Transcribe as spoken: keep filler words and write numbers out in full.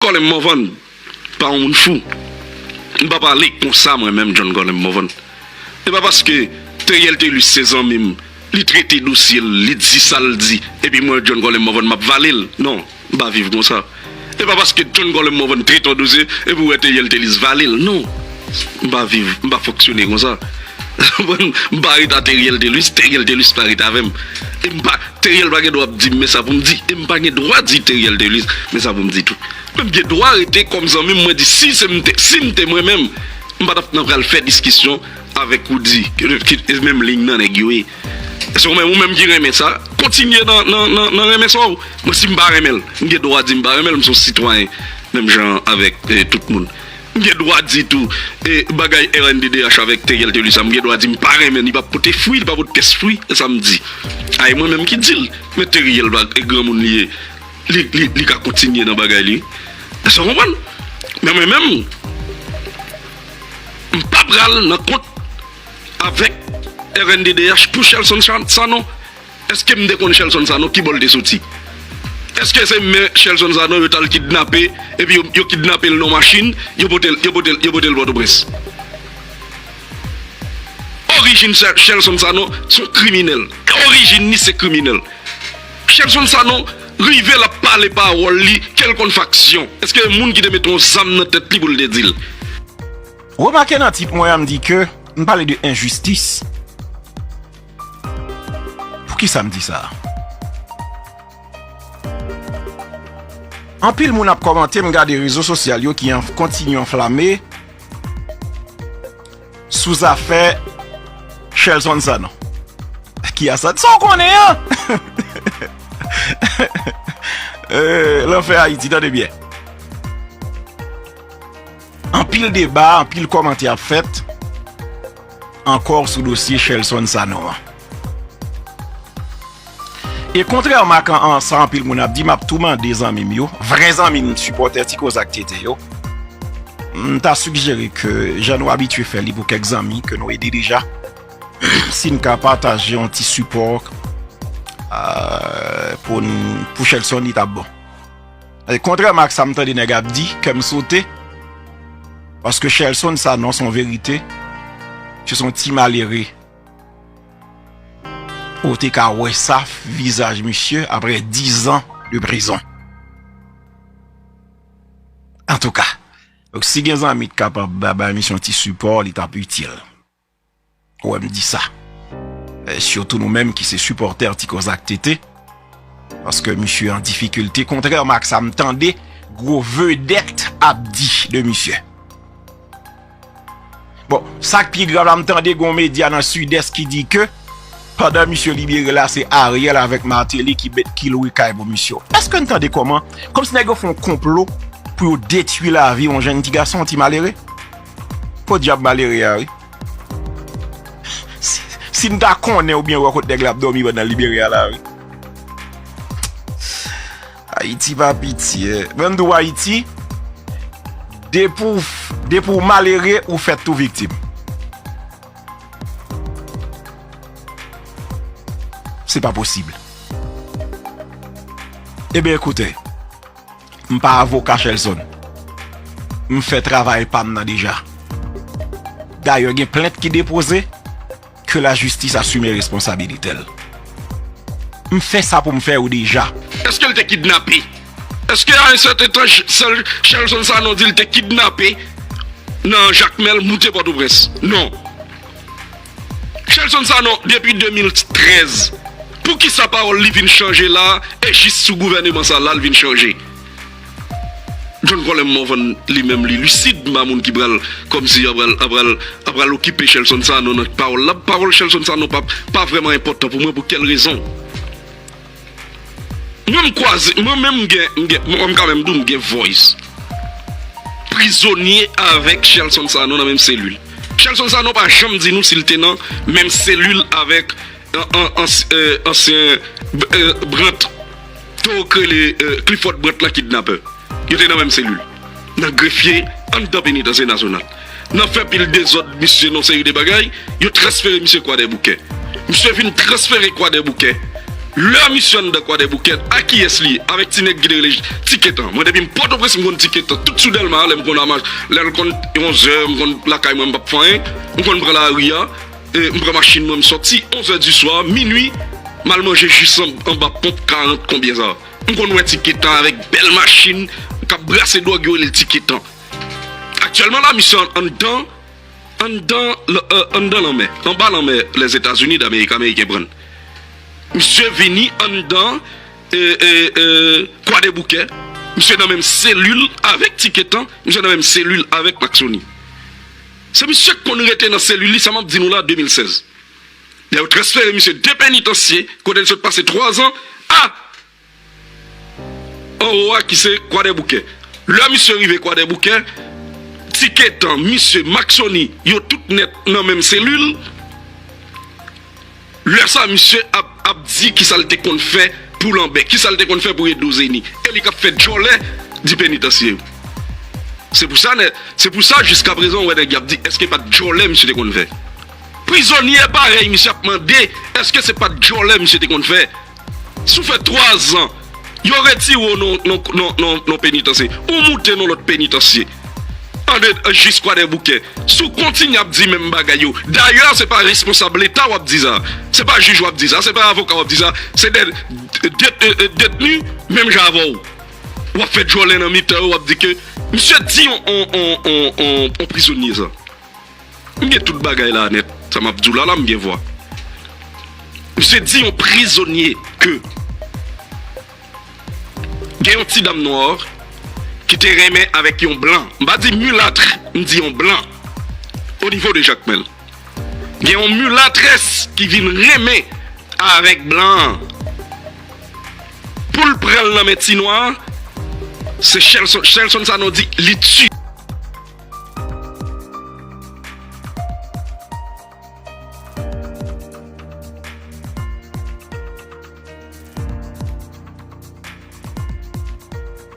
Kòlè Mòvann pa yon moun fou. M pa pale konsa mwen menm, John Kòlè Mòvann. E pa paske Teriel Thelus se zanmi m, li trete dosye l, li di sa l di, epi mwen, John Kòlè Mòvann, m ap vale l. Non, m pa viv konsa. E pa paske John Kòlè Mòvann trete yon dosye, epi w wè Teriel Thelus vale l. Non, m pa viv, m pa fonksyone konsa. M pa ret a Teriel Thelus, Teriel Thelus pa ret avè m. E m pa, Teriel pa gen dwa ap di m men sa pou m di, e m pa gen dwa di Teriel Thelus men sa pou m di tou. Men m gen dwa rete kòm zanmi m, mwen di si se m te, si m te mwen menm, m pa t ap nan pral fè diskisyon avèk Roody, ki, ki, e menm liy nan nèg yo ye. Se ou menm, ou menm ki renmen sa, kontinye nan, nan, nan, nan renmen sa w. Mwen, si m pa renmen l, m gen dwa di m pa renmen l, m se yon sitwayen, menm jan avèk, eh, tout moun. M gen dwa di tou, eh, bagay R N D D H avèk Teriel Thelus sa, m gen dwa di m pa renmen, li pa pote fwi, li pa pote pyès fwi, e sa m di. A, e mwen menm ki di l, men Teriel pa, e granmoun li ye, li, li, li ka kontinye nan bagay li. Èske w konprann? Men mwen menm, m pa pral nan kont avèk R N D D H pou Shelson Sa-, Sanon. Èske m te konn Shelson Sanon? Ki bò l te soti? Èske se men Shelson Sanon yo t al kidnape, epi yo, yo kidnape l nan machin, yo pote l, yo pote l, yo pote l Pòtoprens? Orijin Shel-, Shelson Sanon se yon kriminèl. Orijin li se kriminèl. Shelson Sanon rive l ap pale pawòl li, ke l konn faksyon. Èske moun ki te mete yon zam nan tèt li pou l te di l? Remake nan tit mwen an, m di ke m pale de enjistis. Poukisa m di sa? Anpil moun ap kòmante, m gade rezo sosyal yo ki an-, kontinye anflame sou zafè Shelson Sanon. Ki a sa? Sa w konnen an? Euh, lanfè Ayiti, tande byen. Anpil deba, anpil kòmantè ap fèt ankò sou dosye Shelson Sanon an. E kontrèman ak an, an sa anpil moun ap di, m ap tou mande zanmi m yo, vrè zanmi m, sipòtè Ti Koze ak Tete yo, m ta sigjere ke jan nou abitye fè li pou kèk zanmi ke nou ede deja, si n ka pataje yon ti sipò, euh, pou n, pou Shelson, li t ap bon. E kontrèman ak sa m tande nèg ap di, kè m sote, paske Shelson Sanon, se yon verite, se yon ti malere. Ou te ka wè sa, vizaj misye, apre diz an de prizon. Antouka, donk, si gen zanmi k kapab ba, bay misye yon ti sipò, li t ap itil. Ou wè m di sa. E sitou nou menm ki se sipòtè Ti Koze ak Tete, paske misye an difikilte, kontrèman ak sa m tande gwo vedèt ap di de misye. Bon, sa k pi grav la, m tande gon medya nan Sidès ki di ke pandan misye libere la, se Ariel avèk Martelly ki met, ki lwe kay pou misye. Èske n tande kòman, kòmsi nèg yo fè yon konplo pou yo detwi lavi yon jèn ti gason, yon ti malere? Podyab malere a, wi. Si, si n ta konnen oubyen wè kot nèg la ap dòmi pandan l libere a la, wi. Ayiti pa piti, eh. Ban m di w, Ayiti, depi w, depi w malere, ou fèt tou viktim. Se pa posib. Ebyen, ekoute, m pa avoka Shelson. M fè travay pa m nan deja. Dayè, gen plent ki depoze, ke lajistis asime responsabilite l. M fè sa pou m fè yo deja. Èske l te kidnape? Èske a yon sèten tan, Ch-, Sel-, Shelson Sanon di l te kidnape nan Jakmèl, moute Pòtoprens? Non. Shelson Sanon, depi de mil trèz, poukisa pawòl li vin chanje la, e jis sou gouvèneman sa la l vin chanje? John Colem Morvan li menm li lisid, m pa moun ki pral kòmsi apral, apral, apral okipe Shelson Sanon nan pawòl la. Pawòl Shelson Sanon pa, pa vrèman enpòtan pou mwen, pou kèl rezon? Mwen m kwaze, mwen menm m gen, m gen, mwen m ka menm di w m gen voice. Prizonye avèk Shelson Sanon nan menm selil. Shelson Sanon pa janm di nou si l te nan menm selil avèk an, an, ans-, eh, ansyen, eh, Brandt, to k rele, eh, Clifford Brandt la kidnapè. Yo te nan menm selil. Nan grefye, anndan penitansye nasyonal. Nan fè pil dezòd, misye nan seri de bagay, yo transfere misye Kwadèboukè. Misye vin transfere Kwadèboukè. Lè misye anndan Kwadèboukè, a kiyès li ye? Avèk ti nèg ki te rele Tiketan. Mwen, depi m Pòtoprens, m konn Tiketan. Tout sou Dèlma, lè m konn a mach, lè l konn onzè, m konn lakay mwen, m p ap fè anyen. M konn pran lari a, e, m pran machin mwen, m sòti onzè di swa, minui, m al manje jis an, anba ponp karant, konbyen sa? M konn wè Tiketan avèk bèl machin, k ap brase dwòg, yo rele l Tiketan. Aktyèlman la, misye an-, anndan, anndan, l-, e, anndan lanmè, anba lanmè Lèzetazini Damerik, Ameriken pran l. Misye vini anndan, e, e, e, Kwadèboukè. Misye nan menm selil avèk Tiketan. Misye nan menm selil avèk Maksoni. Se misye k konn rete nan selil li, sa m ap di nou la, de mil sèz. Lè yo transfere misye de Penitansye, kote l sot pase twa zan, a anwo a ki se Kwadèboukè. Lè misye rive Kwadèboukè, Tiketan, misye, Maksoni, yo tout nèt nan menm selil. Lè sa, misye ap, ap di kisa l te konn fè pou Lanbè, kisa l te konn fè pou Edozeni. E li k ap fè djòlè di Penitansye yo. Se pou sa, nè, se pou sa, jiska prezan, ou wè nèg y ap di, èske pa t djòlè misye te konn fè? Prizonye parèy misye ap mande, èske se pa t djòlè misye te konn fè? Si w fè twa zan, yo retire w nan, nan, nan, nan, nan Penitansye, ou moute nan lòt Penitansye. Ann, jis Kwadèboukè. Si w kontinye ap di menm bagay yo, dayè, se pa responsab Leta w ap di sa. Se pa jij w ap di sa, se pa avoka w ap di sa, se de, de, de, de, detni menm jan avè w. W ap fè djòlè nan mitan yo, w ap di ke misye di on, on, on, on, on, on prizonye sa. M gen tout bagay la nèt. Sa m ap di w la, la, m gen vwa. Misye di yon prizonye ke gen yon ti dam nwa ki te renmen avèk yon blan. M pa di milat, m di yon blan. O nivo de Jakmèl. Gen yon milatrès ki vin renmen avèk blan an. Pou l pran l nan men ti nwa an, se Shelson, Shelson Sanon di, li tiye